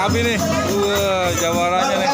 Abi nih, jawarannya nih.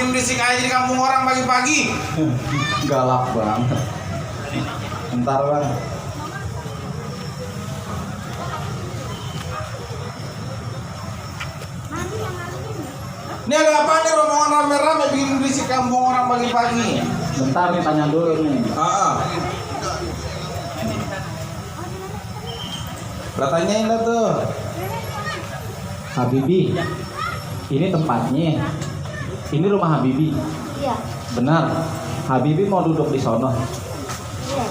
Berisik aja di kampung orang pagi-pagi. Galak banget. Bentar bang. Ini ada apa nih rombongan rame-rame bikin berisik kampung orang pagi-pagi? Bentar nih tanya dulu nih. Lah tanyain lah tuh. Habibi, ini tempatnya. Ini rumah Habibi. Iya. Benar. Habibi mau duduk di sono. Iya.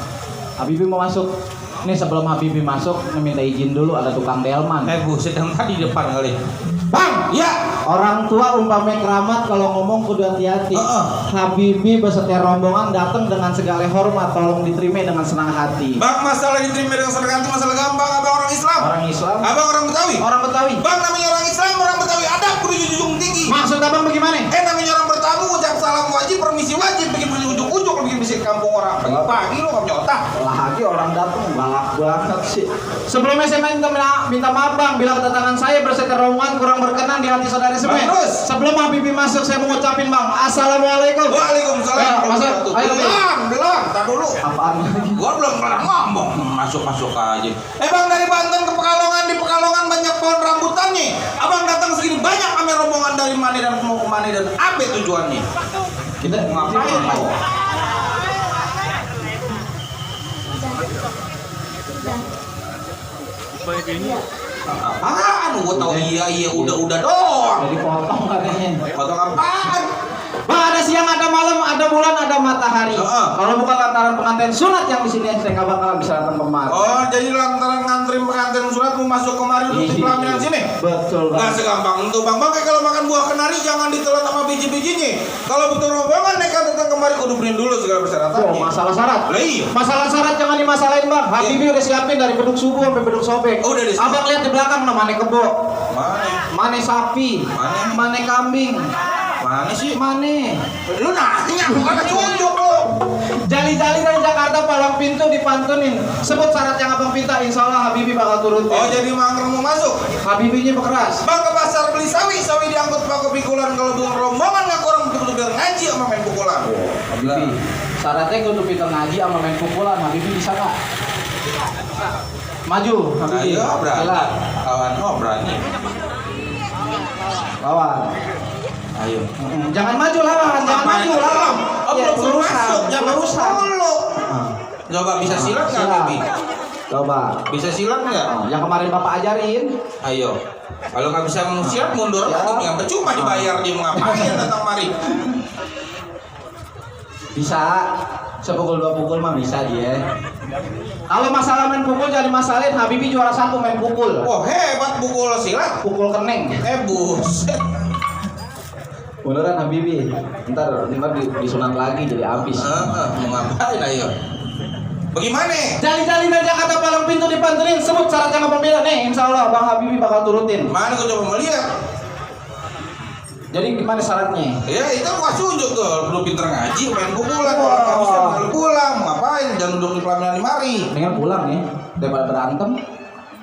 Habibi mau masuk. Nih sebelum Habibi masuk, minta izin dulu ada tukang delman. Buset yang tadi depan kali. Bang, ya. Orang tua umpamanya keramat kalau ngomong kudu hati-hati. Habibi beserta rombongan datang dengan segala hormat, tolong diterima dengan senang hati. Bang, masalah diterima dengan senang hati masalah gampang. Abang orang Islam. Orang Islam. Abang orang Betawi. Orang Betawi. Bang, namanya orang Islam, orang Betawi adab kudu junjung tinggi. Maksud abang bagaimana? Namanya orang bertamu ucap salam wajib, permisi wajib, bikin ujuk-ujuk, bikin bisik kampung orang. Pagi-pagi lu nggak punya otak. Lagi orang datang galak banget sih. Sebelumnya saya minta maaf bang, bila kedatangan saya berserta rombongan kurang berkenan di hati saudara semua. Terus. Sebelum Habibi masuk, saya mau ngucapin bang, assalamualaikum. Waalaikumsalam. Masuk. Ayo belum, tak dulu. Apaan lagi? Gua belum pernah ngomong, masuk aja. Bang, dari Banten ke Pekalongan, di Pekalongan banyak pohon rambutan nih. Abang datang segini banyak kami rombongan dari mana dan mau ke mana dan apa tujuannya? Kita Ngapain mau? Gua tahu iya udah doang. Jadi potong katanya. Potong apaan? Bang, ada siang, ada malam, ada bulan, ada matahari. Kalau bukan lantaran pengantin sunat yang di sini, saya nggak bakalan bisa datang kemari. Oh, jadi lantaran ngantri pengantin sunat mau masuk kemari untuk di pelaminan sini? Betul bang. Nggak segampang itu bang. Bang, kalau makan buah kenari jangan ditelan sama biji-bijinya. Kalau betul rombongan nekat datang kemari kudu beliin dulu segala persyaratannya. Oh, masalah syarat. Lah iya. Masalah syarat jangan dimasalahin bang. Habibi udah siapin dari beduk subuh sampai beduk sobek. Oh, udah disiapin. Abang lihat di belakang mana kebo, Mana? mana sapi, mana kambing, Mana sih? mana. Lu nanya bukan tunjuk lu. Jali-jali dari Jakarta, Pak palang pintu dipantunin. Sebut syarat yang abang minta, insya Allah Habibi bakal turutin. Oh jadi mangger mau masuk. Habibinya berkeras. Bang ke pasar beli sawi diangkut pakai pikulan. Kalau buang rombongan nggak kurang betul-betul biar ngaji sama main pukulan. Habibi, syaratnya kudu pinter ngaji sama main pukulan. Habibi bisa nggak? Maju, Habibi. Ayo berani. Kawan, berani. Lawan. Ayo. Jangan maju lawan, jangan maju lawan. Oh Ya, belum masuk, jangan urusan. dulu. Coba bisa silat nggak, Silat. Bibi? Coba. Bisa silat nggak? Yang kemarin Bapak ajarin. Ayo. Kalau nggak bisa silat mundur, yang percuma dibayar dia mau ngapain datang mari. Bisa. Sepukul dua pukul mah bisa dia. Kalau masalah main pukul jadi masalahin, Habibi juara 1 main pukul. Wah hebat pukul silat. Pukul keneng. Buset. Beneran Habibi. Ntar disunat lagi jadi habis. Mau ngapain ayo? Bagaimana? Jali-jali aja kata palang pintu dipantunin. Sebut syarat yang pembeda nih. Insya Allah Bang Habibi bakal turutin. Mana kau coba melihat? Jadi gimana syaratnya? Ya itu gua tunjuk tuh, perlu pinter ngaji, main pukulan, kalau nggak bisa malu pulang, mau ngapain? Jangan duduk di pelaminan di mari. Mendingan pulang nih, daripada berantem.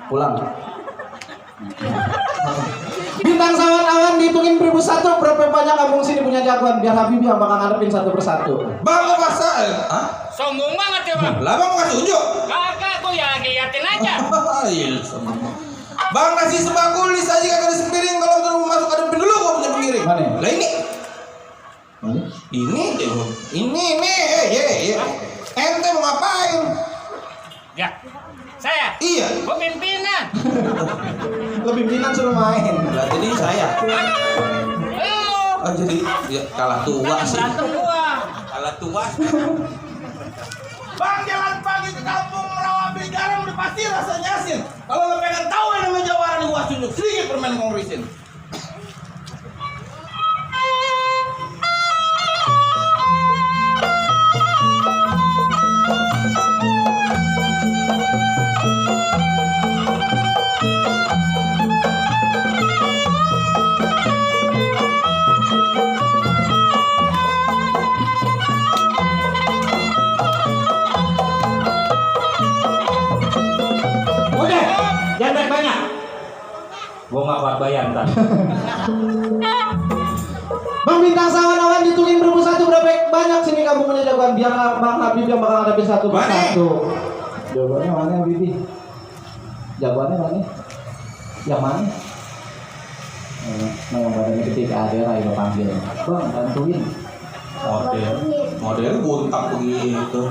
Pulang. Bintang sawan awan dihitungin 1001. Berapa banyak kampung sini punya jagoan? Biar Habibi yang bakal ngadepin satu persatu. Bang mau pasal? Hah? Sombong banget ya bang. Lah bang mau ngasih tunjuk? Kakak tuh ya liatin aja. Iya, Bang nasi sebakul saja kagak ada sepiring, kalau udah mau masuk adepin dulu gua punya pengiring. Mana? Lah ini. Mana? Ini, ente mau ngapain? Ya, saya. Iya. Pemimpinan. Lebih pimpinan suruh main. Lah jadi saya. Lu. Oh jadi ya, kalah tua Kan sih. berantem gua. Kalah tua. Bang jalan pagi ke kampung Merawabi garam udah pasti rasanya asin. Kalau lo pengen tahu yang namanya jawara nih gua tunjuk sedikit permen kongrisin. Jangan banyak. Gua nggak kuat bayar ntar. Bang bintang sawan awan dihitungin 1001. Berapa banyak sini kamu punya jagoan? Biar Bang Habib yang bakal ngadepin satu persatu. Jagoannya mana Habibi? Jagoannya mana? Yang mana? Nama badannya ketika ada Rai panggil. Bang bantuin. Model buntak begitu.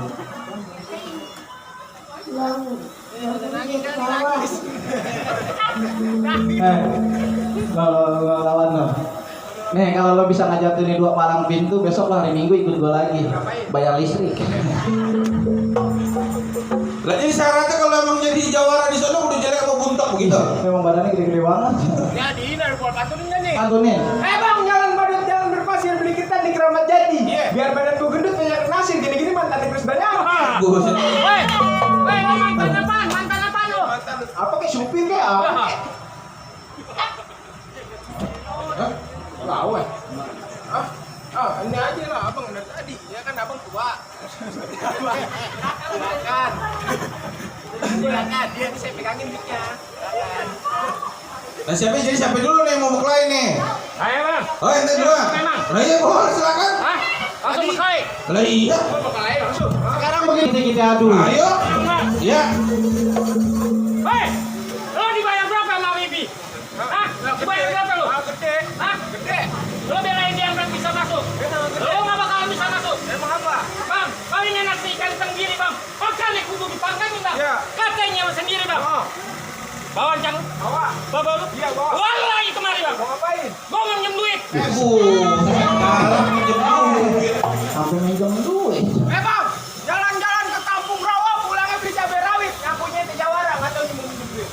Kalau lawan lo. Nih kalau lo bisa ngajatuhin 2 palang pintu, besok lo hari Minggu ikut gue lagi. Bayar listrik. Lah jadi syaratnya kalau emang jadi jawara di sana udah jelek mau buntak begitu. Memang badannya gede-gede banget. Jadi dari buat patunya nih. Pantunin. Bang, jalan berpasir beli kita di Keramat Jati. Biar badan gua gendut banyak nasir gini-gini mantan terus banyak. Buset. Woi, lo mantan apaan? Mantan apaan lo? Apa kayak supir kayak apa? Lawe. Ini aja lah abang dari tadi. Ya kan abang tua. Silakan. Silakan, dia bisa pegangin mic-nya. Silakan. Nah siapa dulu nih mau buklain nih? Ayo bang. Oh ente dulu. Memang. Lah iya boleh silakan. Hah? Langsung berkelahi. Lah iya. Bakal aja langsung. Sekarang begini kita adu. Ayo. Ya. Hei, lo dibayar berapa sama Wibi? Hah? Dibayar berapa lo? Gede. Hah? Gede. Lo belain dia nggak bisa masuk. Lo nggak bakalan bisa masuk. Emang apa? Bang, kau ini nasi ikan sendiri bang. Makanya kudu dipangkangin bang. Iya. Katanya sendiri bang. Oh. Bawa cang. Bawa. Bawa lu. Iya, bawa. Bawa lagi kemari bang. Mau ngapain? Gua mau minjem duit. Sampai megang duit. Bang, jalan-jalan ke kampung rawa pulangnya beli cabai rawit. Yang punya itu jawara, nggak tahu nih mau minjem duit.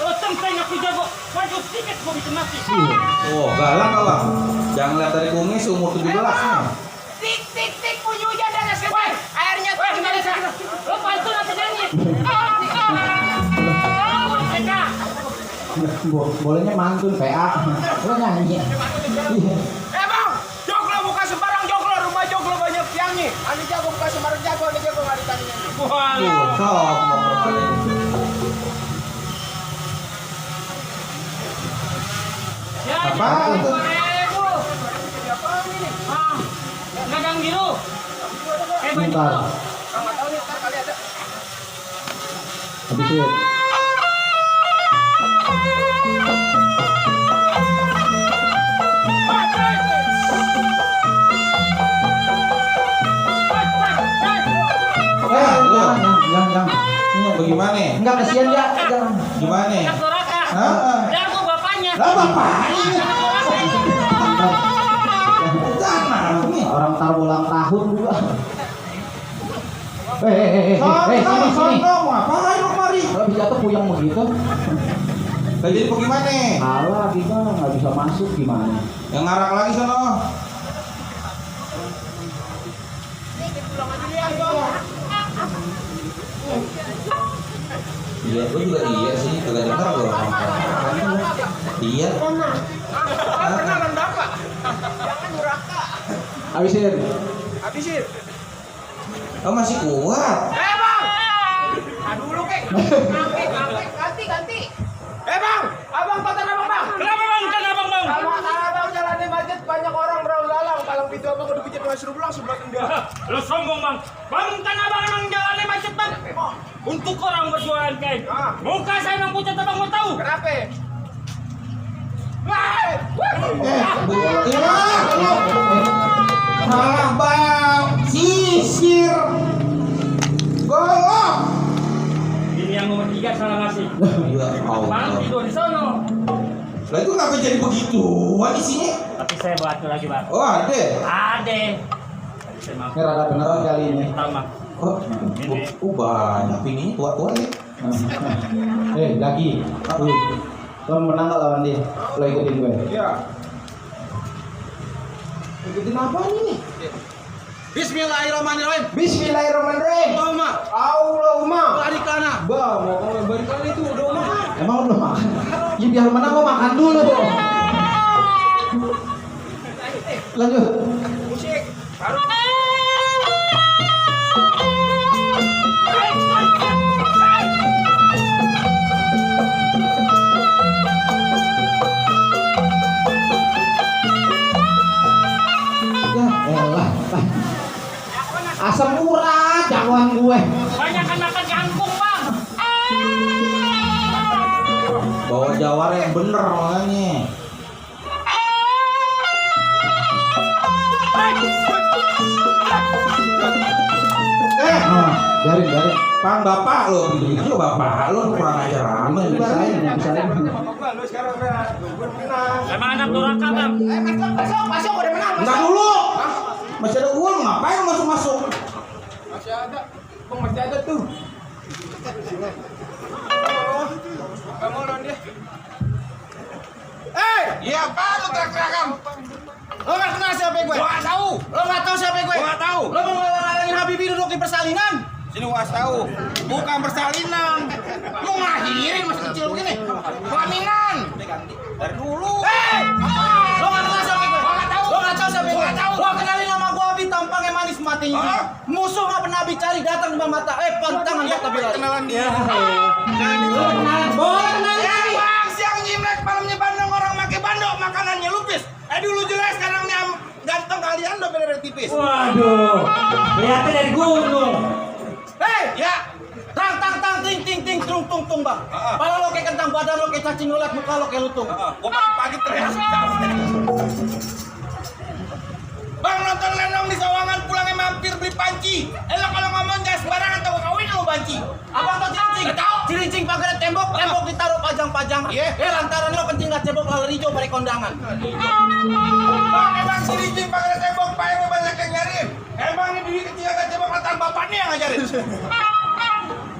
Lo centeng aku jago. Maju sedikit gua bisa Oh, galak abang. Jangan lihat dari kumis umur 17 nih. Tik tik tik punya hujan dan selesai. Airnya tuh gimana sih? Lo pantun apa nyanyi? Bolehnya mantun PA. Lo nyanyi. Bang, joglo bukan sembarang joglo, rumah joglo banyak tiangnya. Anu jago bukan sembarang jago, anu jago nggak ditanya. Sok nomor kali. Ya, Apa itu? Nagang biru. Bentar. Nggak tahu nih, ntar kali ada. Habisin. Jangan. Ini bagaimana? Enggak kasihan dia. Jangan. Gimana? Heeh. Ya aku bapaknya. Lah bapaknya. Jangan nih. Orang tar ulang tahun juga. Sini. Sono, ngapain lu kemari? Kalau bisa tuh puyeng begitu. Lah jadi bagaimana? Alah, kita nggak bisa masuk gimana? Yang ngarang lagi sono. Iya, gue juga iya sih, kagak dengar gue orang. Iya. Kenalan bapak. Jangan duraka. Habisin. Habisin. Oh masih kuat. Bang. Aduh lu kek. Ganti. Bang, abang tonton abang bang. Kenapa bang? Kenapa bang? Kalau abang jalannya macet banyak orang berlalang. Kalau pintu abang udah pijat masuk langsung sebelah enggak. Lo sombong bang. Bang abang emang jalannya macet bang. Untuk orang berjualan kain. Muka saya emang pucat abang mau tahu. Kenapa? Salah bang, sisir, golok. Ini yang nomor 3 salah ngasih. Ya Bang Allah. tidur di sono. Lah itu kenapa jadi begituan isinya? Tapi saya batu lagi bang. Oh ada. Ade. Ini rada beneran kali ini. Pertama. Oh banyak ini tua-tua ya. Lagi. Lo menang nggak lawan dia? Lo ikutin gue. Iya. Ikutin apa nih? Bismillahirrahmanirrahim. Bismillahirrahmanirrahim. Allahumma. Barikana. Bang, mau ngomong barikana itu udah makan. Emang lo belum makan? Ya biar menang lo makan dulu dong. Lanjut. Musik. Baru. Ya elah. Asam urat jagoan gue. Banyak kan makan kangkung bang. Bawa jawara yang bener makanya. Biarin. Pang bapak lo, itu bapak lo kurang ajar amat. Bisain. Bapak gua lu sekarang udah menang. Emang anak durhaka bang. Masuk udah menang. Entar dulu. Masih ada uang, ngapain masuk-masuk? Masih ada. Bang masih ada tuh. Kamu lawan dia. Iya apa lu teriak-teriakan? Lo nggak kenal siapa gue? Gua nggak tahu. Lo nggak tahu siapa gue? Gua nggak tahu. Lo mau ngalangin Habibie duduk di persalinan? Sini gua kasih tahu. Bukan persalinan. Lu ngelahirin masih kecil begini. Pelaminan. Dari dulu. Lo nggak kenal siapa gue? Gua nggak tahu. Lo nggak tahu siapa gue? Gua nggak tahu. Lo kenalin nama gue Abi, tampangnya manis matinya. Hah? Musuh nggak pernah cari datang di mata. Pantangan Iya, mata bilang. kenalan dia. Boleh kenalin Abi. Bang, siang nyimlek malamnya bandeng orang make bandok makanannya lupis. Dulu jelas sekarang nih ganteng kalian udah bener tipis. Waduh. Lihatnya dari gunung. Ya. Tang ting tung tung bang. Kepala lo kayak kentang, badan lo kayak cacing ulat, muka lo kayak lutung. Gua pagi-pagi teriak. Bang nonton Lenong di Sawangan pulangnya mampir beli panci. Lo kalau ngomong jangan sembarangan tau kawin lo banci. Abang tau cilincing? Nggak tahu. Cilincing pagar tembok ditaruh pajang-pajang. Iya. Lantaran lo kencing nggak cebok lalu hijau pada kondangan. Bang emang sini pakai tembok Pak RW banyak yang nyariin. Emang ini duit kecil gak tembok lantaran bapaknya yang ngajarin.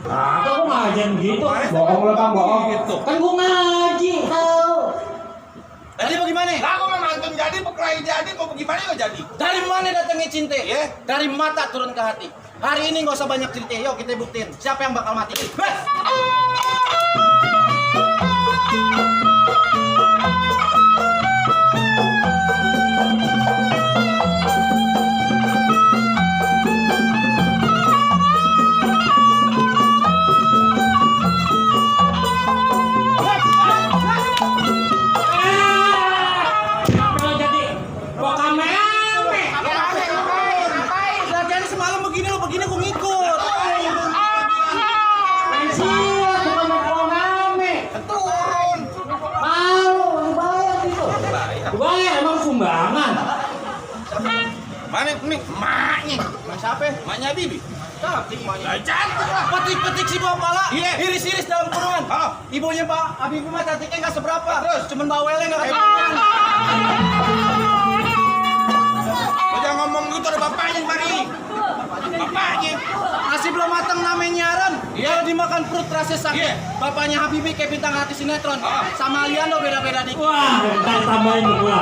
Kok ngajarin gitu? Bohong lo bang, bohong. Gitu. Kan gua ngaji tahu. Jadi bagaimana? Aku mau mantun jadi, berkelahi jadi, mau bagaimana nggak jadi? Dari mana datangnya cinta? Iya. Dari mata turun ke hati. Hari ini nggak usah banyak cerita. Yuk kita buktiin siapa yang bakal mati. Kalau jadi Wakame. Lagian semalam begini lo begini gue ngikut. Turun. Malu, bayar itu. Bayar emang sumbangan. Mana ini? Maknya. Siapa? Maknya Bibi. Cantik maknya. Lah cantik lah. Petik-petik si bapak pala. Iya. Iris-iris dalam kurungan. Oh. Ibunya Pak Habib mah cantiknya nggak seberapa. Terus? Cuman bawelnya nggak keturunan. Lo jangan ngomong gitu, ada bapaknya mari. Bapaknya. Masih belum matang namanya nyaran. Iya. Kalau dimakan perut rasa sakit. Iya. Bapaknya Habibie kayak bintang hati sinetron. Oh. Sama Aliando beda-beda dikit. Wah, entar tambahin pula.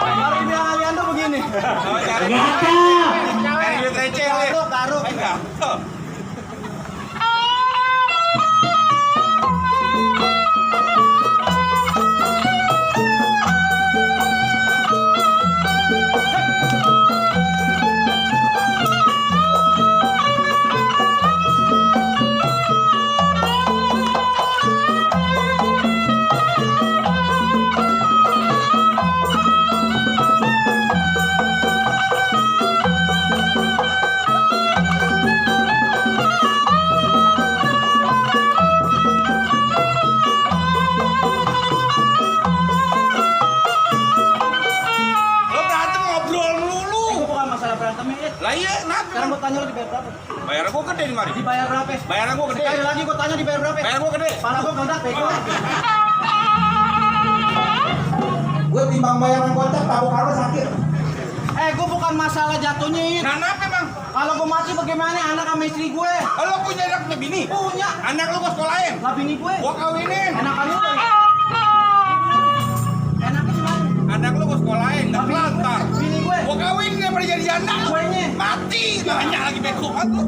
Baru dibilang Aliando begini. Oh, cari Enggak ada. cari duit receh. Garuk, garuk. Enggak. Tuh. Lo berantem ngobrol melulu. Itu bukan masalah berantem ya. Lah iya, Sekarang kenapa? gue tanya lo dibayar berapa? Bayar gua gede di mari. Dibayar berapa? Bayar gua gede. Sekali lagi gue tanya dibayar berapa? Bayar gua gede. Pala gue gak bego. Gue timbang bayaran kontak, tabuk harus sakit. Gue bukan masalah jatuhnya ini. Nah, kenapa bang? Kalau gue mati bagaimana anak sama istri gue? Lo punya anak punya bini? Punya. Anak lo gua sekolahin. Lah bini gue. Gua kawinin. Enak kali udah. Enaknya gimana? Anak lo gua sekolahin, nggak kelantar. Bini gue. Gua kawin daripada jadi janda. Kuenya. Mati, banyak lagi beko kan lo.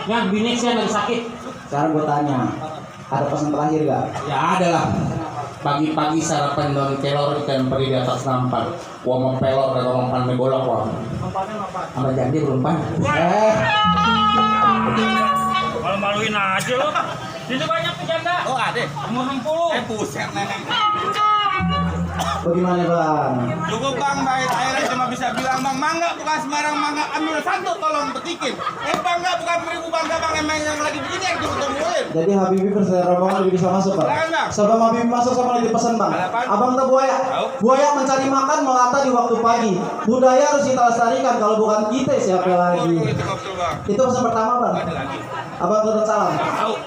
Yang bini saya lagi sakit. Sekarang gue tanya, ada pesan terakhir gak? Ya ada lah. Pagi-pagi sarapan non kelor ikan peri di atas nampan. Gua mau pelor dan ngomong pan megolok wah. Sama janji belum pan. Malu-maluin aja lo. Di situ banyak tuh janda. Oh ada. Umur 60. Buset nenek. Bagaimana bang? Cukup bang, baik akhirnya cuma bisa bilang bang, mangga bukan sembarang mangga, ambil satu tolong petikin. Bangga bukan beribu bangga bang, emang yang lagi begini yang ditungguin. Jadi Habibie bersama rombongan lebih bisa masuk bang. Silakan, Bang. Sebelum Habibie masuk sama lagi pesan bang. Apa? Abang tahu buaya? Tahu. Buaya mencari makan melata di waktu pagi. Budaya harus kita lestarikan. Kalau bukan kita siapa lagi? Itu betul bang. Itu pesan pertama bang. Ada lagi. Abang turun salam.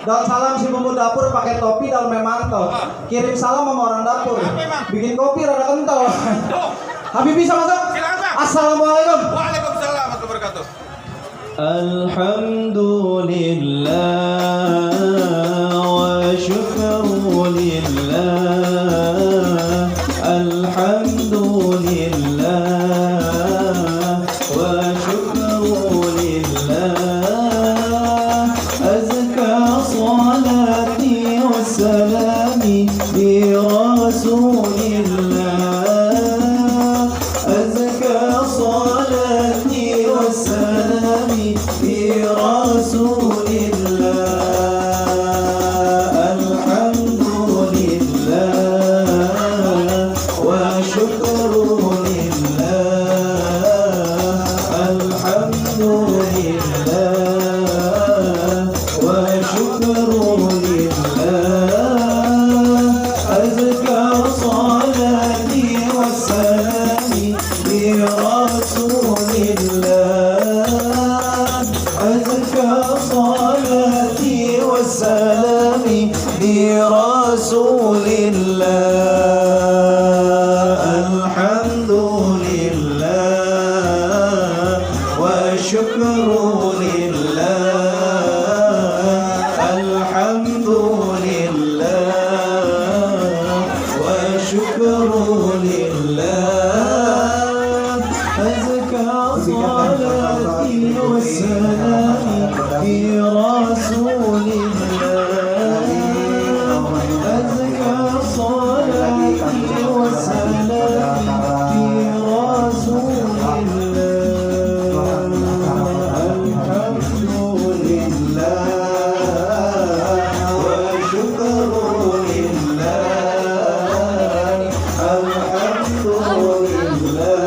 Daun salam si bumbu dapur pakai topi dalam mantel. Kirim salam sama orang dapur. Bikin kopi rada kental. Habib bisa masuk? Assalamualaikum. Waalaikumsalam warahmatullahi wabarakatuh. Alhamdulillah wa syukrulillah. Alhamdulillah wa syukrulillah. Azka salati wassalami bi rasulillah. Azka salati wassalami bi rasulillah. Alhamdulillah wa syukrulillah. Alhamdulillah wa syukrulillah. Azka salati wassalami bi rasulillah. Azka salati wassalami bi rasulillah. Alhamdulillah wa syukrulillah. Alhamdulillah wa syukrulillah. Azka salati wassalami bi rasulillah. Azka salati wassalami bi rasulillah. Alhamdulillah wa syukrulillah. Alhamdulillah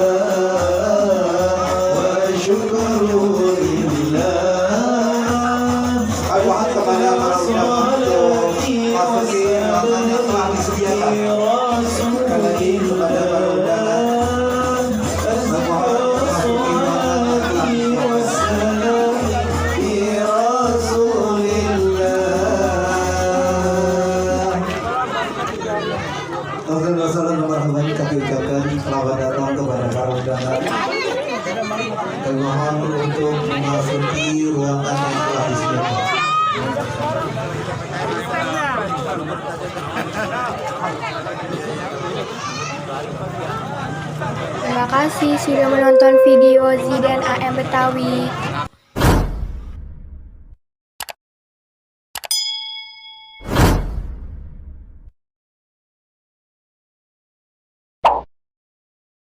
wa syukrulillah. Doa kepada para ulama untuk masuki ruangan yang telah disediakan. Sekali lagi kepada para ulama memohon masuki ruangan yang telah Assalamualaikum kami ucapkan selamat datang kepada para undangan. Dan mohon untuk memasuki ruangan yang telah disediakan. Terima kasih sudah menonton video Zidan AM Betawi.